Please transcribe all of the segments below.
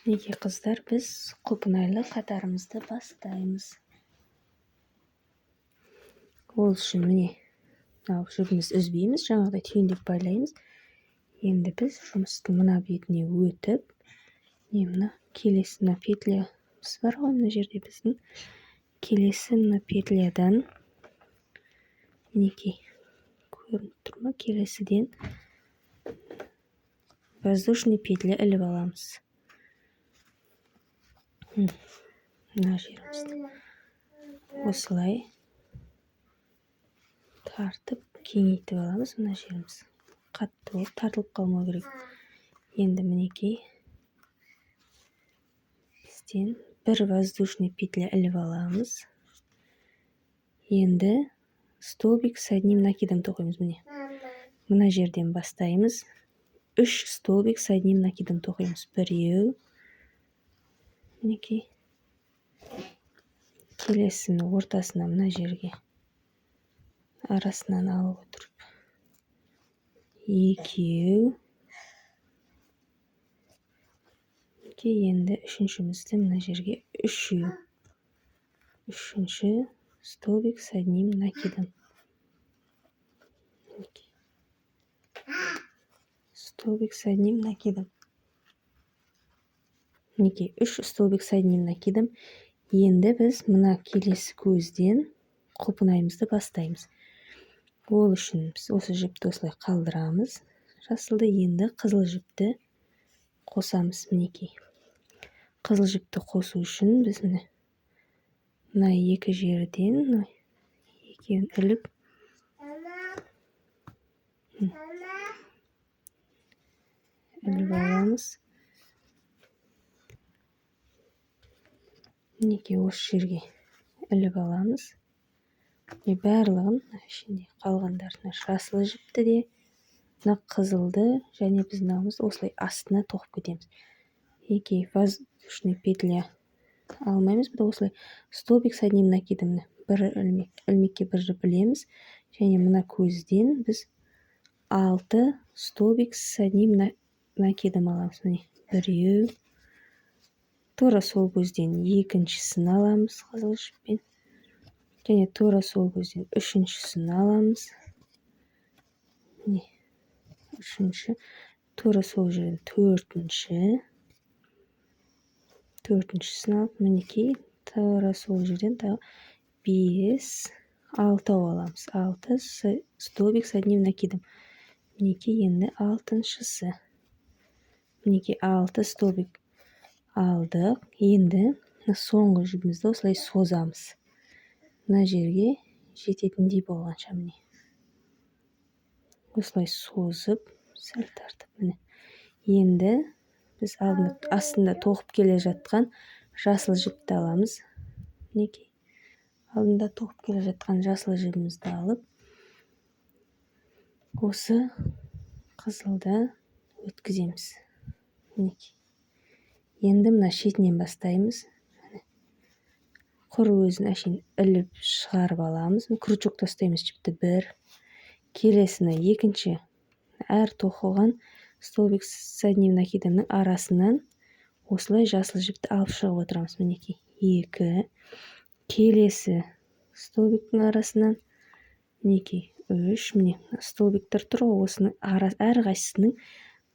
Мінекей, қыздар, біз құлпынайлы қатарымызды бастаймыз. Ол үшін, міне, мынау жібімізді үзбейміз, жаңағыдай түйіндеп байлаймыз. Енді біз жұмыстың мына бетіне өтіп, міне, мына келесі, мына петлямыз бар ғой мына жерде біздің, келесі мына петлядан, мінекей, көрініп тұр ма, келесіден воздушный петля іліп аламыз. Мына жерімізді осылай тартып, кеңейтіп аламыз. Мына жеріміз қатты болып тартылып қалмау керек. Енді, мінекей, бізден бір воздушный петля іліп аламыз. Енді столбик с одним накидом тоқимыз. Міне, мына жерден бастаймыз. Үш столбик с одним накидом тоқимыз. Біреу, мінекей, келесінің ортасына, мына жерге арасынан алып отырып, екеу. Мінекей, енді үшіншімізді мына жерге, үшеу, үшінші столбик с одним накидом. Мінекей, столбик с одним накидом. Мінекей, үш столбик с одним накидом. Енді біз мына келесі көзден құлпынайымызды бастаймыз. Ол үшін біз осы жіпті осылай қалдырамыз, жасылды. Енді қызыл жіпті қосамыз. Мінекей, қызыл жіпті қосу үшін біз, міне, мына екі жерден, мына екеуін іліп аламыз. Мінекей, осы жерге іліп аламыз. Міне, барлығын, ішінде қалғандарын, жасыл жіпті де, мына қызылды және біз мынауымызды осылай астына тоқып кетеміз. Мінекей, воздушный петля алмаймыз. Бұл осылай столбик с одним накидом, бір ілмек, ілмекке бір жіп ілеміз және мына көзден біз алты столбик с одним накидом аламыз. Міне, біреу, тура сол көзден екіншісін аламыз қызыл жіппен және тура сол көзден үшіншісін аламыз. Міне, үшінші, тура сол жерден төртіншісін алып, мінекей, тура сол жерден тағы бес, алтау аламыз. Алты столбик с одним накидом. Мінекей, енді алтыншысы. Мінекей, алты столбик алдық. Енді соңғы жібімізді осылай созамыз, мына жерге жететіндей болғанша. Міне, осылай созып, сәл тартып. Міне, енді біз алдында, астында тоқып келе жатқан жасыл жіпті аламыз. Мінекей, алдында тоқып келе жатқан жасыл жібімізді алып, осы қызылды өткіземіз. Мінекей, енді мына шетінен бастаймыз. Құр өзін әшейін іліп шығарып аламыз, крючокта ұстаймыз жіпті. Бір, келесіні, екінші, әр тоқылған столбик с одним накидомның арасынан осылай жасыл жіпті алып шығып отырамыз. Мінекей, екі, келесі столбиктің арасынан, мінекей, үш. Міне, столбиктер тұр ғой, осының әрқайсысының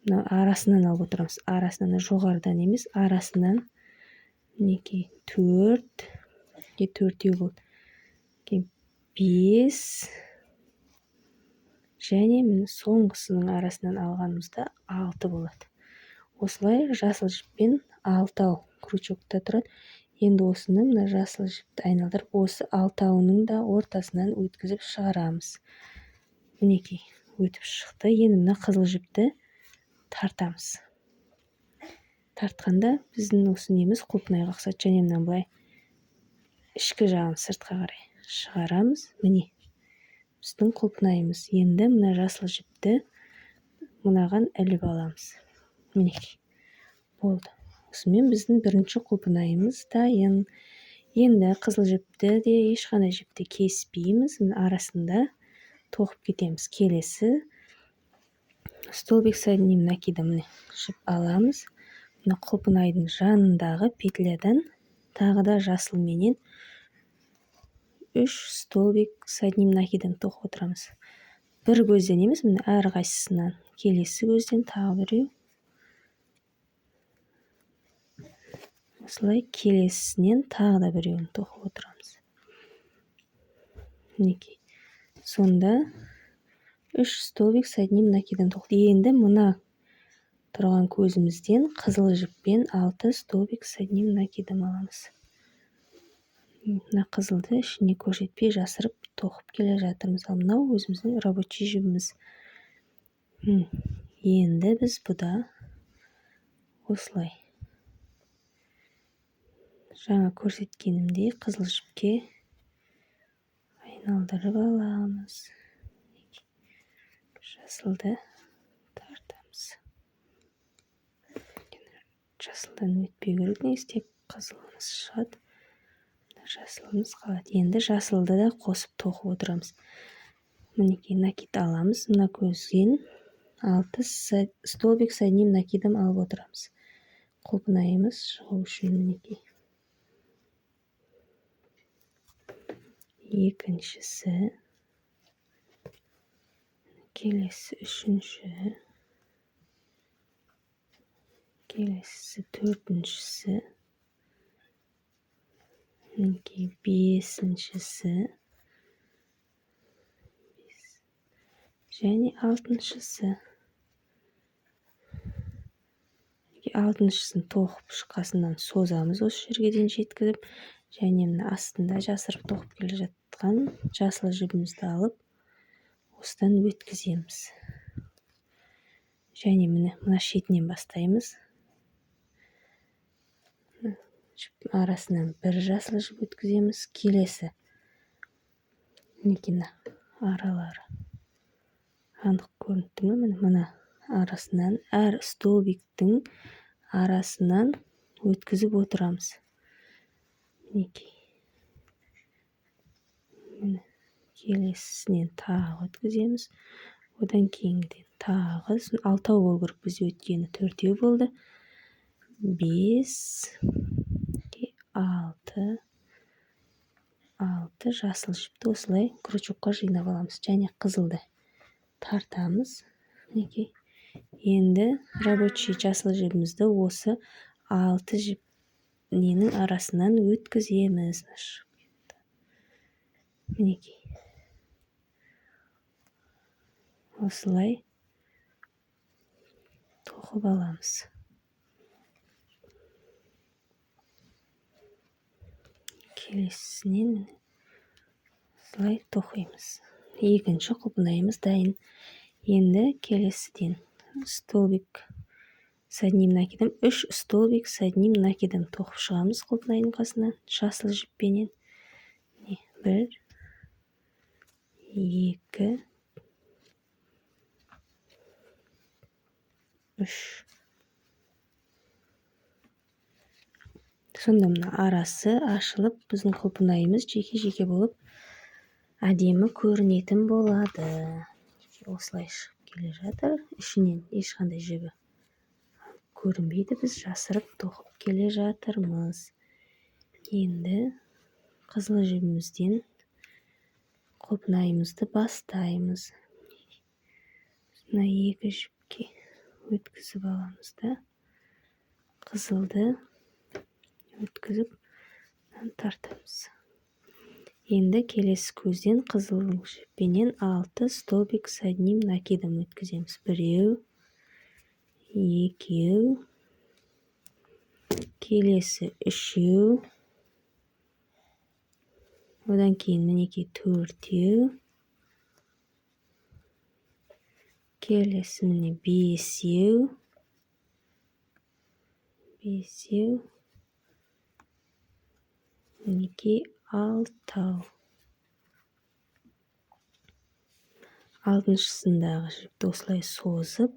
мына арасынан алып отырамыз, арасынан, жоғарыдан емес, арасынан. Мінекей, төрт, төртеу болды, бес және, міне, соңғысының арасынан алғанымызда алты болады. Осылай жасыл жіппен алтау крючокта тұрады. Енді осыны, мына жасыл жіпті айналдырып, осы алтауының да ортасынан өткізіп шығарамыз. Мінекей, өтіп шықты. Енді мына қызыл жіпті тартамыз. Тартқанда біздің осы неміз құлпынайға ұқсайды және мына былай ішкі жағын сыртқа қарай шығарамыз. Міне, біздің құлпынайымыз. Енді мына жасыл жіпті мынаған іліп аламыз. Мінекей, болды. Осымен біздің бірінші құлпынайымыз дайын. Енді қызыл жіпті де, ешқандай жіпті кеспейміз, мына арасында тоқып кетеміз. Келесі столбик с одним накидом. Міне, жіп аламыз. Мына құлпынайдың жанындағы петлядан тағы да жасылменен 3 столбик с одним накидом тоқып отырамыз. Бір көзден емес, міне әрқайсысынан. Келесі көзден тағы біреу. Осылай келесісінен тағы да біреуін тоқып отырамыз. Мінекей. Сонда 3 столбик с одним накидом тоқыдық. Енді мына тұрған көзімізден қызыл жіппен 6 столбик с одним накидом аламыз. Мына қызылды ішіне көрсетпей жасырып тоқып келе жатырмыз. Ал мынау өзіміздің рабочий жібіміз. Енді біз бұда осылай жаңа көрсеткенімдей қызыл жіпке айналдырып аламыз. Жасылды тартамыз. Жасылдан өтпеу керек, негізі тек қызылымыз шығады. Жасылымыз қалады. Енді жасылды да қосып тоқып отырамыз. Мінекей накид аламыз. Мына көзден 6 столбик с одним накидом алып отырамыз. Құлпынайымыз шығу үшін мінекей. Екіншісі, келесі үшінші, келесі төртіншісі, мінекей бесіншісі және алтыншысы. Алтыншысын тоқып шыққасынан созамыз осы жерге дейін жеткізіп, және мына астында жасырып тоқып келе жатқан жасыл жібімізді алып осыдан өткіземіз. Және міне мына шетінен бастаймыз. Жіп арасынан бір жасыл жіп өткіземіз. Келесі мінекей мына аралары анық көрініп тұр ма? Міне мына арасынан әр столбиктің арасынан өткізіп отырамыз. Мінекей. Міне келесісінен тағы өткіземіз. Одан кейінгіден тағы, сосын алтау болу керек бізде, өткені төртеу болды. 5, 6, 6 жасыл жіпті осылай крючокқа жинап аламыз. Және қызылды тартамыз. Мінекей. Енді рабочий жасыл жібімізді осы 6 жіп ненің арасынан өткіземіз. Мінекей. Осылай тоқып аламыз. Келесісінен міне осылай тоқимыз. Екінші құлпынайымыз дайын. Енді келесіден столбик с одним накидом, 3 столбик с одним накидом тоқып шығамыз құлпынайдың қасынан жасыл жіппенен. Міне 1, 2, 3. Сонда мына арасы ашылып, біздің құлпынайымыз жеке-жеке болып әдемі көрінетін болады. Осылай шығып келе жатыр. Ішінен ешқандай жібі көрінбейді, біз жасырып тоқып келе жатырмыз. Енді қызыл жібімізден құлпынайымызды бастаймыз. Мына екі жіпке өткізіп аламыз да, қызылды өткізіп тартамыз. Енді келесі көзден қызыл жіппенен 6 столбик с одним накидом өткіземіз. 1, 2, келесі 3, одан кейін мінекей 4, келесі міне 5, 5, мінекей 6. Алтыншысындағы жіпті осылай созып,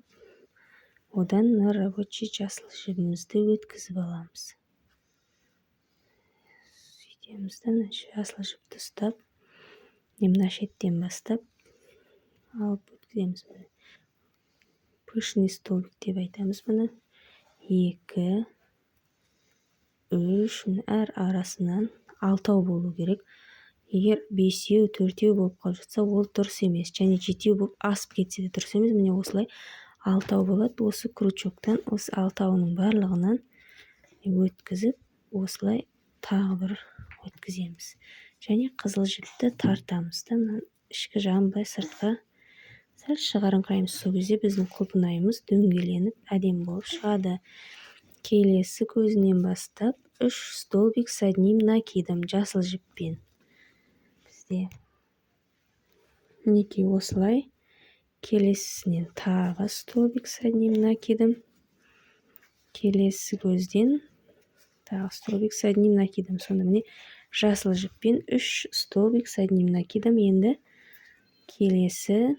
одан мына рабочий жасыл жібімізді өткізіп аламыз. Сөйтеміз де, мына жасыл жіпті ұстап, мына шеттен бастап алып өткіземіз. Пышный столбик деп айтамыз бұны. 2, 3, әр арасынан 6 болу керек. Егер 5, 4 болып қалып жатса, ол дұрыс емес. Және 7 болып асып кетсе де дұрыс емес. Міне осылай 6 болады. Осы крючоктан, осы 6-ның барлығынан өткізіп, осылай тағы бір өткіземіз. Және қызыл жіпті тартамыз да, мына ішкі жағын былай сыртқа сәл шығарыңқыраймыз. Сол кезде біздің құлпынайымыз дөңгеленіп әдемі болып шығады. Келесі көзінен бастап 3 столбик с одним накидом жасыл жіппен. Бізде мінекей осылай. Келесісінен тағы столбик с одним накидом. Келесі көзден тағы столбик с одним накидом. Сонда міне жасыл жіппен 3 столбик с одним накидом. Енді келесі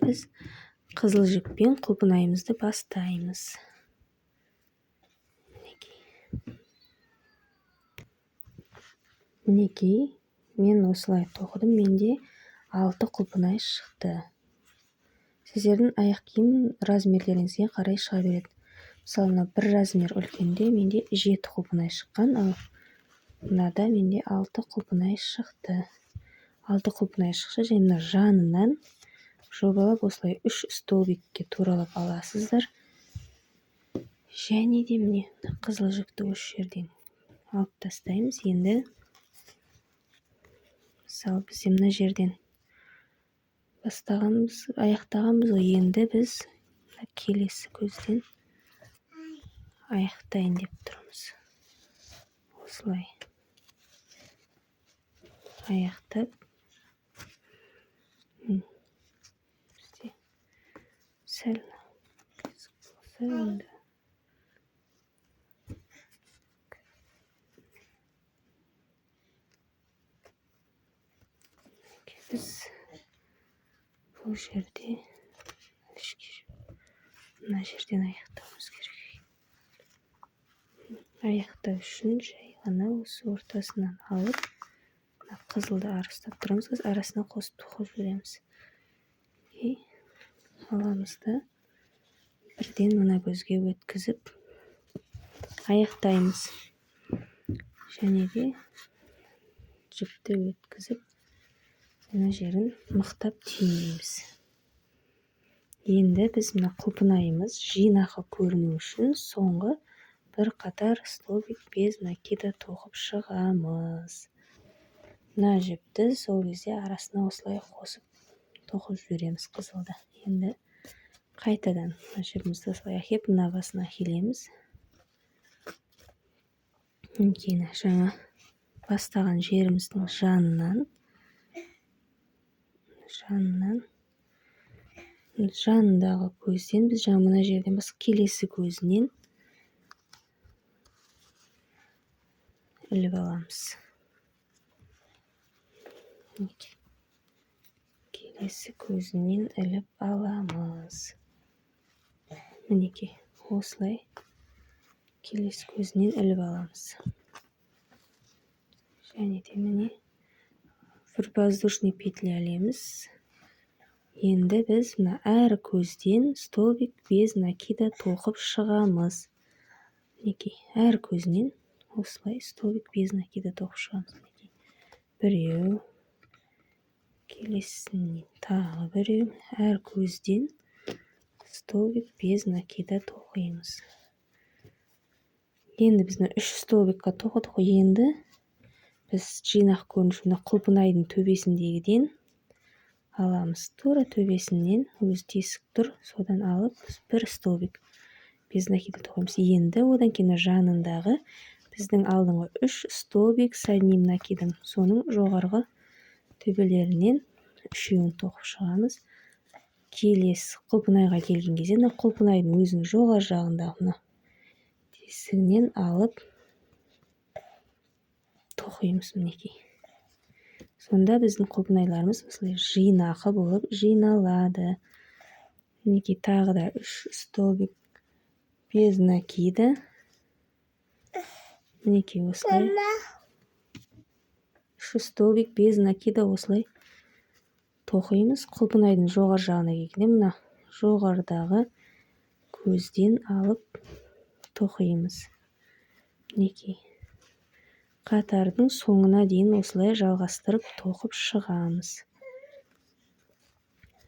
біз қызыл жіппен құлпынайымызды бастаймыз. Мінекей, мен осылай тоқыдым, менде 6 құлпынай шықты. Сіздердің аяқ киім размерлеріңізге қарай шыға береді. Мысалы, мына бір размер үлкенде менде 7 құлпынай шыққан, ал мынада менде 6 құлпынай шықты. 6 құлпынай шықса, және мына жанынан жобалап осылай 3 столбикке туралап аласыздар. Және де міне қызыл жіпті осы жерден алып тастаймыз. Енді мысалы бізде мына жерден бастағанбыз, аяқтағанбыз ғой. Енді біз келесі көзден аяқтайын деп тұрмыз. Осылай аяқтап, бізде сәл болса онда біз бұл жерде мына жерден аяқтауымыз керек. Аяқтау үшін жай ғана осы ортасынан алып, мына қызылды ары ұстап тұрамыз, қазір арасына қосып тоқып жібереміз. И аламыз да бірден мына көзге өткізіп аяқтаймыз. Және де жіпті өткізіп мына жерін мықтап түймейміз. Енді біз мына құлпынайымыз жинақы көріну үшін соңғы бір қатар столбик без накида тоқып шығамыз. Мына жіпті сол кезде арасына осылай қосып тоқып жібереміз қызылды. Енді қайтадан мына жібімізді осылай әкеп мына басына әкелеміз. Кейін жаңа бастаған жеріміздің жанындағы көзден біз жаңа мына жерден басқа келесі көзінен іліп аламыз. Келесі көзінен іліп аламыз. Мінекей осылай келесі көзінен іліп аламыз. Және де міне бір воздушный петля ілеміз. Енді біз мына әр көзден столбик без накида тоқып шығамыз. Мінекей әр көзінен осылай столбик без накида тоқып шығамыз. Мінекей біреу, келесінен тағы біреу, әр көзден столбик без накида тоқимыз. Енді біз мына 3 столбикқа тоқыдық қой. Енді біз жинақ көрініш мына құлпынайдың төбесіндегіден аламыз. Тура төбесінен өзі тесік тұр, содан алып біз бір столбик без накида тоқимыз. Енді одан кейін жанындағы біздің алдыңғы 3 столбик с одним накидом, соның жоғарғы төбелерінен үшеуін тоқып шығамыз. Келесі құлпынайға келген кезде мына құлпынайдың өзінің жоғары жағындағы мына тесігінен алып тоқимыз. Мінекей сонда біздің құлпынайларымыз осылай жинақы болып жиналады. Мінекей тағы да 3 столбик без накида. Мінекей осылай 3 столбик без накида осылай тоқимыз. Құлпынайдың жоғары жағына келгенде мына жоғарыдағы көзден алып тоқимыз. Мінекей, қатардың соңына дейін осылай жалғастырып тоқып шығамыз.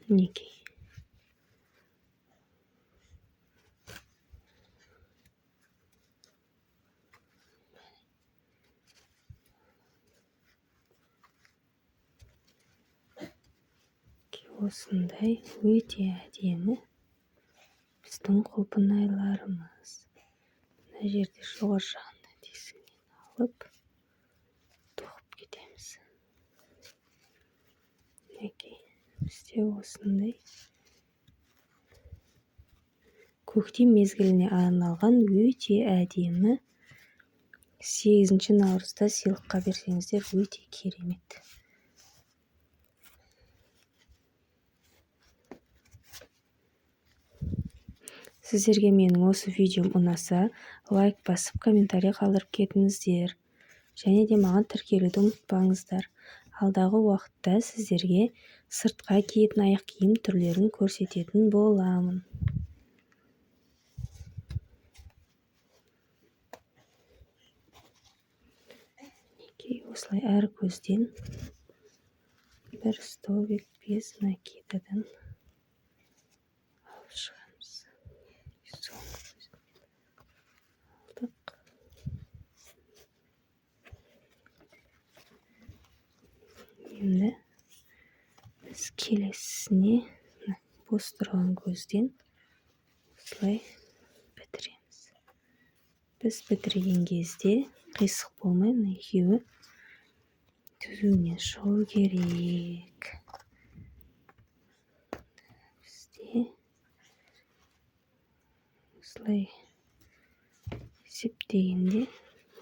Мінекей. Осындай өте әдемі біздің құлпынайларымыз. Мына жерде жоғары жағында тесігінен алып тоқып кетеміз. Мінекей, бізде осындай көктем мезгіліне арналған өте әдемі 8 наурызда сыйлыққа берсеңіздер өте керемет. Сіздерге менің осы видеом ұнаса, лайк басып, комментарий қалдырып кетіңіздер. Және де маған тіркелуді ұмытпаңыздар. Алдағы уақытта сіздерге сыртқа киетін аяқ киім түрлерін көрсететін боламын. Мінекей, осылай әр көзден бір столбик без накидадан алып шығамыз. Алдық. Енді біз келесісіне бос тұрған көзден осылай бітіреміз. Біз бітірген кезде қисық болмай мына екеуі түзуінен шығу керек. Бізде осылай есептегенде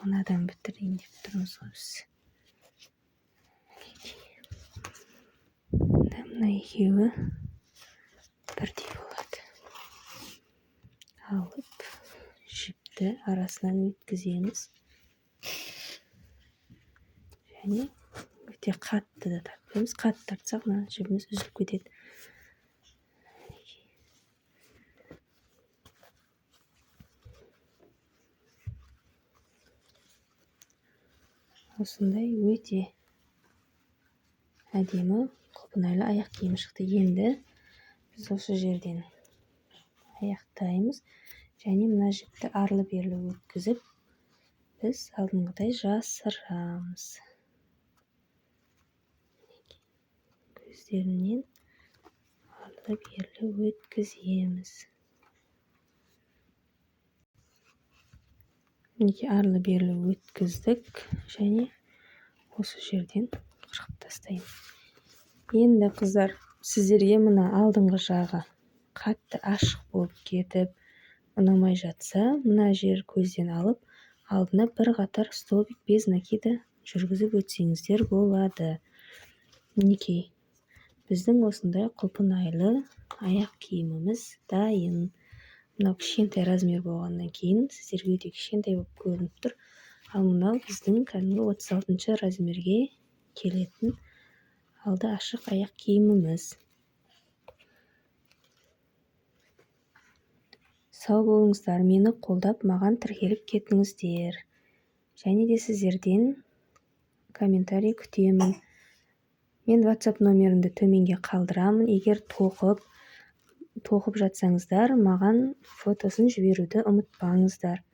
мынадан бітірейін деп тұрмыз ғой біз. Мына екеуі бірдей болады. Алып жіпті арасынан өткіземіз. Және өте қатты да тартпаймыз. Қатты тартсақ мына жібіміз үзіліп кетеді. Осындай өте әдемі құлпынайлы аяқ киім шықты. Енді біз осы жерден аяқтаймыз. Және мына жіпті арлы-берлі өткізіп, біз алдыңғыдай жасырамыз. Көздерінен арлы-берлі өткіземіз. Мінекей, арлы-берлі өткіздік және осы жерден қырқып тастаймын. Енді қыздар, сіздерге мына алдыңғы жағы қатты ашық болып кетіп ұнамай жатса, мына жер көзден алып, алдына бір қатар столбик без накида жүргізіп өтсеңіздер болады. Мінекей, біздің осындай құлпынайлы аяқ киіміміз дайын. Мынау кішкентай размер болғаннан кейін сіздерге өте кішкентай болып көрініп тұр. Ал мынау біздің кәдімгі 36 размерге келетін алды ашық аяқ киіміміз. Сау болыңыздар, мені қолдап, маған тіркеліп кетіңіздер. Және де сіздерден комментарий күтемін. Мен WhatsApp номерімді төменге қалдырамын. Егер тоқып жатсаңыздар, маған фотосын жіберуді ұмытпаңыздар.